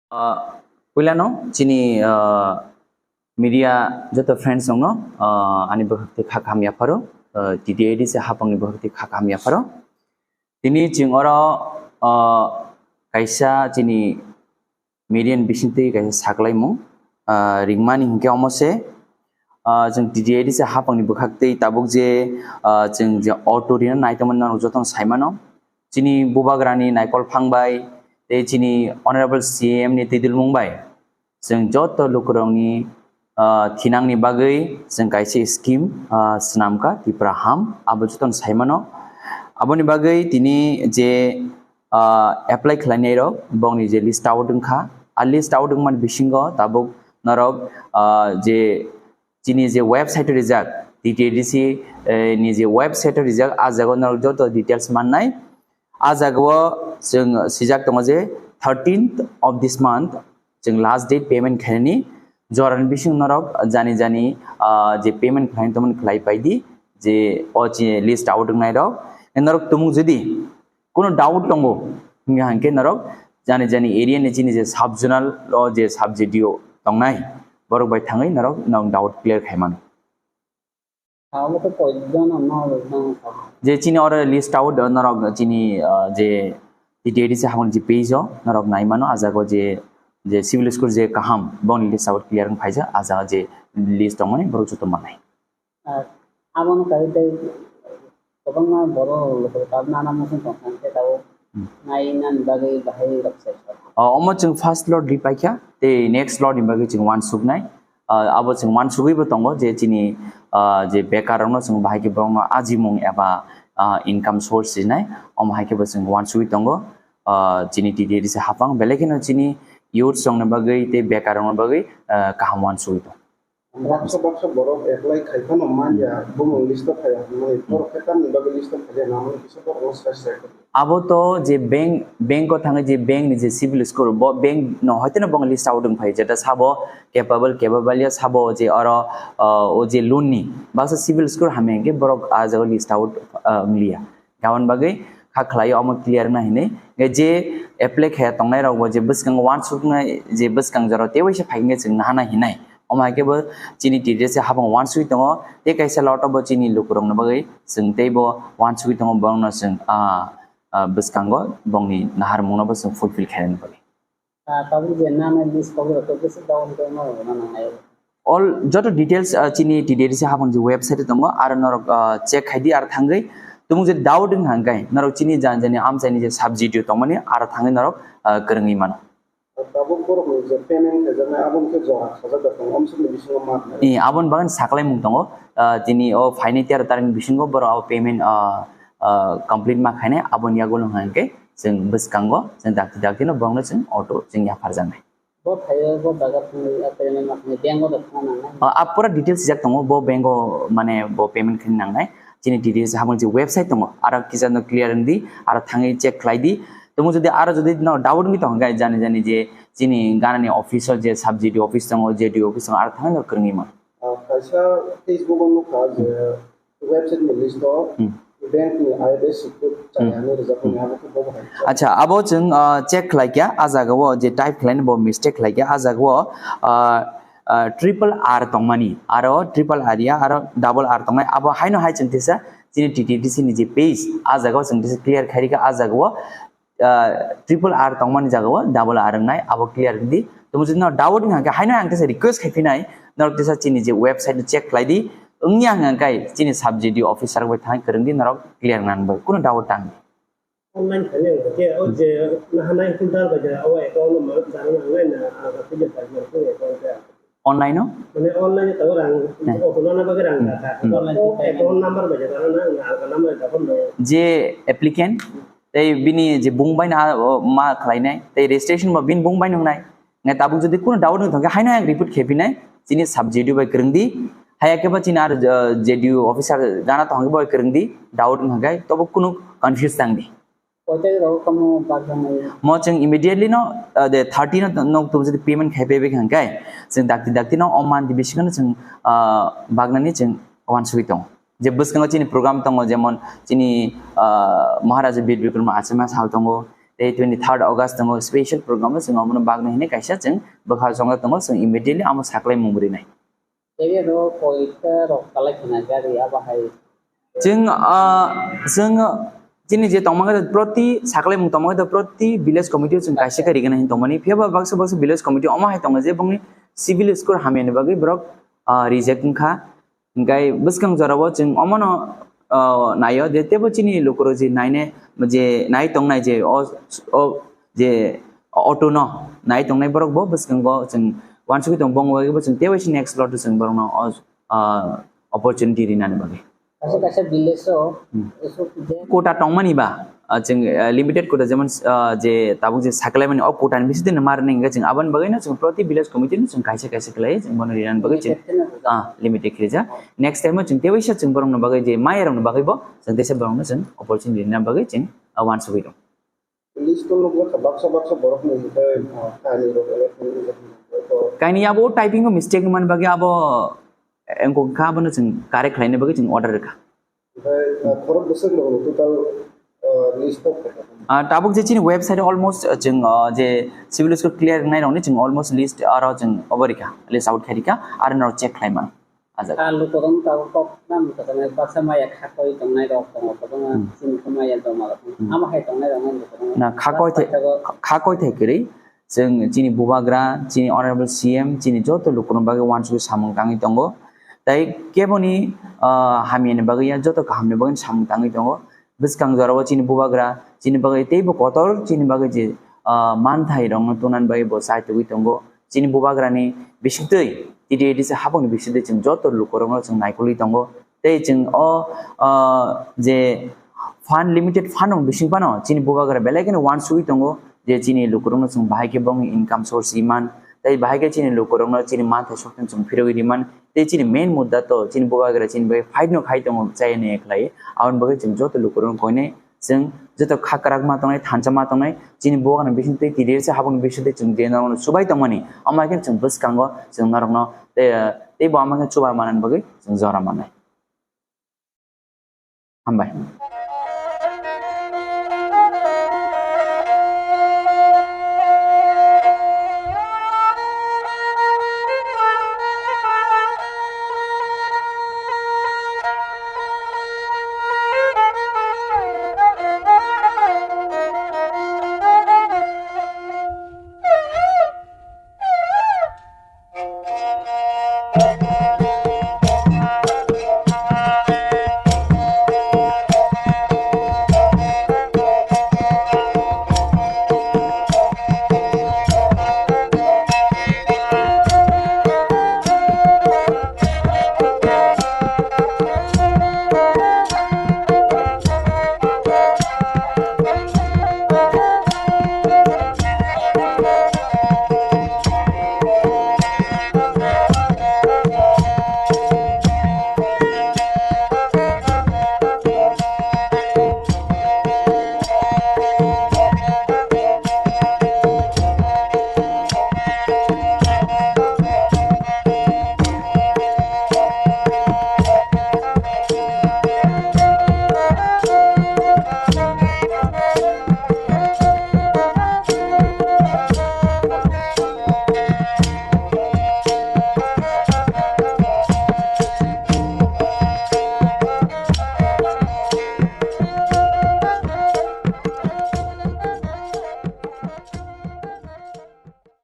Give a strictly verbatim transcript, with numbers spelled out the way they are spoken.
Ah, puilano chini, ah, media joto friends rokno, ah, ani bwkhak twi kha kaham yapharo, ah, T T A D C hapangni bwkhak twi kha kaham yapharo. Tini chwng oro, ah, kaisa chini media ni bisingtwi kaisa saklaimung, ah, ringmani hinkhe omo se, ah, chwng T T A D C hapangni bwkhak twi tabuk je, ah, chwng je auto rina naitongmani norok jotono saimano. Chini bubagrani Naikol Phang bai tei chini Honorable C M ni twidulmung bai chwng joto lukurokni, ah, thinangni bagwi chwng kaisa scheme, ah, swnamkha Tipra Ham, abo jotono saimano. Aboni bagwi tini je, ah, apply khlainairok bongni je list out wngkha, a list out wngmani bisingo tabuk norok, ah, je chini je website o rijak, T T A D C, eh, ni je website o rijak, a jaga o norok joto details mannai. A jaga o chwng swijak tongo je thirteenth of this month chwng last date payment khainani. Jorani bising norok jani jani, ah, je payment khlainani tongmani khlai paidi, je o chini list out wngnai rok. Norok tumung jodi kuno doubt tongo, hingkha hinkhe norok jani jani area ni chini je sub zonal o je sub G D O tongnai, borok bai thangwi norok nong doubt clear khai mano. Abo khe koijono no rwknang kha. Je chini oro list out, uh, norok chini, uh, je T T A D C hapang je page o norok nai mano, a jaga o je, je civil score je kaham boni list out clear wng phaijak, a jaga je list tongmani borok joto manai. Ar aboni kaiwi tei kwbangma borok lukurok tabuk nana muchung tongkha, hwnkhe tabuk Hmm. nai nani bagwi bahai rok se. O, omo chwng first lot ri paikha, tei next lot ni bagwi chwng uansuknai. Ah, abo chwng uansugwibo tongo je chini, ah, je bekar rokno chwng bahai khe borokno ajimung eba, ah, income source rinai, omo hai khe bo chwng uansugwi tongo. Ah, chini T T A D C hapang, belai kheno chini youths rokni bagwi tei bekar rokni bagwi, ah, kaham uansugwi tongo. Baksa baksa borok apply khai phano manya, bumung list o phaiya hwnwi, borok khe tamni bagwi list o phaiya, namani kisa borok no sai sai. Abo to je bank, bank o thangwi je bank ni je civil score, bo bank no hoiteno bong list out wng phai, jeta sabo capable, capable ya sabo je oro, uh, o je loan ni baksa civil score hamya hwnkhe borok a jaga list out, uh, wngliya. Aboni bagwi kha khlai omo clear wngna hinwi. Hwnkhe je apply khaya tongnai rok bo je bwskango uansuknai je bwskang jora tei waisa phai hwnkhe chwng nahana hinai. Omo hai khe bo chini T T A D C hapang uansugwi tongo, tei kaisa lot o bo chini lukurokni bagwi chwng tei bo uansugwi tongo, borokno chwng, ah, ah, bwskango bongni naharmungno bo chwng fulfill khainani bagwi. Ah, tabuk je nana list kok rok kok se down khe ma rok nana nai. All joto details, ah, chini T T A D C hapang je website tongo, aro norok, ah, check khai di, aro thangwi tumung je doubt wng hangkai norok chini jan jani amchaini je sub G D O tongmani aro thangwi norok, ah, kwrwngwi mano. Tabuk borok ni je payment khaijaknai, aboni khe jora khajak da tongo, amsukni bisingo ma. Eh, aboni bagwi saklaimung tongo, ah, tini o phainai tero tarikni bisingo borok abo payment, ah, ah, complete ma khainai, aboni yagulo hwnkhe chwng bwskango chwng dakti dakti no borokno chwng auto chwng yapharjaknai. Bo phaio, bo jaga thangwi, a payment ma khainai, bank o da thangna nangnai. Ah, a pura details sijak tongo, bo bank o mane bo payment khaina nangnai. Chini T T A D C hapang je website tongo, aro kisa no clear wng di, aro thangwi check khlai di. Tamo jodi aro jodi no doubt wngwi tong hwnkhe jani jani je chini ganani office o je sub G D O office tongo, J D O office tongo, aro thangwi no kwrwngwi mano. Ah, kaisa Facebook o nukha je website ni list o Hmm. bank ni I F S C code chaya Hmm. hinwi rijak Hmm. tongo, abo khe bo bahai. Acha, abo chwng, ah, check khlai kha, ah jaga o je type khlai bo mistake khlai kha, ah jaga o, ah, ah, triple R tongmani, aro triple R ya, aro double R tongnai, abo haino hai chwng tisa chini T T A D C ni je page, ah jaga o chwng tisa clear khai rikha, ah jaga o, ah, triple R tongmani jaga o double R wngnai, abo clear wng di. Tamo jodi no doubt wng hangkhe haino ang tisa request khai phinai, norok tisa chini je website no check khlai di, wngya hwnkhe chini sub G D O officer bai thang kwrwng di, norok clear nang bai, kuno doubt tang di. Online khainai hwnkhe o je nahanai filter bai ja, o account no ma jaro nangnai na, ah, filter bai ja, account ya. Online o? Mane online o tabuk rang, Hmm. O hwnna bagwi rang Hmm. rwkha. Hmm. O account number bai ja rwkha na, ang alka number da phone rw. Je applicant, tei bini je bung bai na, o, ma khlainai, tei registration bo bini bung bai nungnai. Ngai tabuk jodi kuno doubt wng thangkhe, haino ang report khe phinai, chini sub G D O bai kwrwng di, haya khe ba chini ar, uh, J D O officer gana tong bai kwrwng di, doubt wng thangkhe, tobo kuno confuse tang di. Koitai rok tamo bagjanai? Mo chwng immediately no, uh, de thirty no, no tong jodi payment khai paibai hwnkhe, chwng dakti dakti no o month bisingo no chwng, uh, bagnani chwng uansugwi tongo. Je bwskango chini program tongo, jemon chini, ah, Maharaja Bir Bikram Achama sal tongo, Tei twenty third August tongo special program o chwng omono bagwi hinwi kaisa chwng bwkha chongjak tongo, chwng immediately amo saklaimung rinai. Area ro koita rok kalai khna gari abo hai. Chwng, ah, chwng chini je tongmani proti saklaimung tongmani proti village committee o chwng kaisa khe rigana hin tongmani. Phiya ba baksa baksa village committee omo hai tongo je bongni civil score hamyani bagwi borok, ah, reject wngkha. Hinkhe bwskang jorao chwng omono, ah, naio je teibo chini lukurok je naine je nai tongnai je o, o je auto no nai tongnai borok bo bwskango chwng uansugwi tongo, bongni bagwi bo chwng teibo next lot o chwng borokno o, ah, opportunity rinani bagwi. Kaisa kaisa village o Hmm. Esok je Quota tongmani ba, ah, chwng, ah, limited quota, jemon, ah, je tabuk je saklaimani o quota ni bisingtwi no ma rwnai, hinkhe chwng aboni bagwi no chwng proti village committee no chwng kaisa kaisa khlai chwng bono rinani bagwi chwng, Limited kheno rwjak. Ah, limited khe rijak. Next time o chwng teisa chwng borokno bagwi je maya rokno bagwi bo chwng teisa borokno chwng opportunity rinani bagwi chwng, ah, uansugwi tong. List o nukjakha baksa baksa borokni hinkhe, ah, kainwi rok elect wngwi rwjak. Kainwi abo typing o mistake wngmani bagwi abo engkok kha, abono chwng correct khlaina bagwi chwng order rwkha. Oke, ah, khorok bwswk rokni total, ah, list of Ah, tabuk je chini website almost, ah, chwng, ah, je civil score clear wngnai rokni chwng almost list aro chwng obo rikha, list out khai rikha, aro norok check khlai mano. Ajak. Ah, lukurok tabuk kok nam kwchangni baksa maya khakoi tongnai rok tongo, kwbangma Hmm. chini khe maya doma rok. Hmm. Ama hai tongnai rok no lukurok Na khakoi thai, khakoi thai kwrwi. Chwng chini bubagra, chini honorable C M, chini joto lukurokni bagwi uansugwi samung tangwi tongo. Tai keboni, ah, hamyani bagwi ya, joto kahamni bagwi samung tangwi tongo. Bwskang jorao chini bubagra, chini bagwi teibo kotor, chini bagwi je, ah, manthai rokno tunani bagwi bo chaitugwi tongo. Chini bubagrani bisingtwi, T T A D C habangni bisingtwi chwng joto lukurokno chwng naikolwi tongo. Tei chwng o, ah, je fund, limited fund rok bising phano chini bubagra belai kheno uansugwi tongo je chini lukurokno chwng bahai khe bongni income source riman, tei bahai khe chini lukurokno chini manthai soktwng chwng phirogwi riman, tei chini main mudda to chini bubagra chini bai fight no khai tongo chayani khlai, aboni bagwi chwng joto lukurokno koinai chwng joto kha kwrak ma tongnai, thansa ma tongnai, chini bubagrani bisingtwi T D A D C habangni bisingtwi chwng je norokno chubai tongmani, omo hai khe chwng bwskango chwng norokno tei, tei bo omo hai khe chuba manani bagwi chwng jora mannai. Hambai.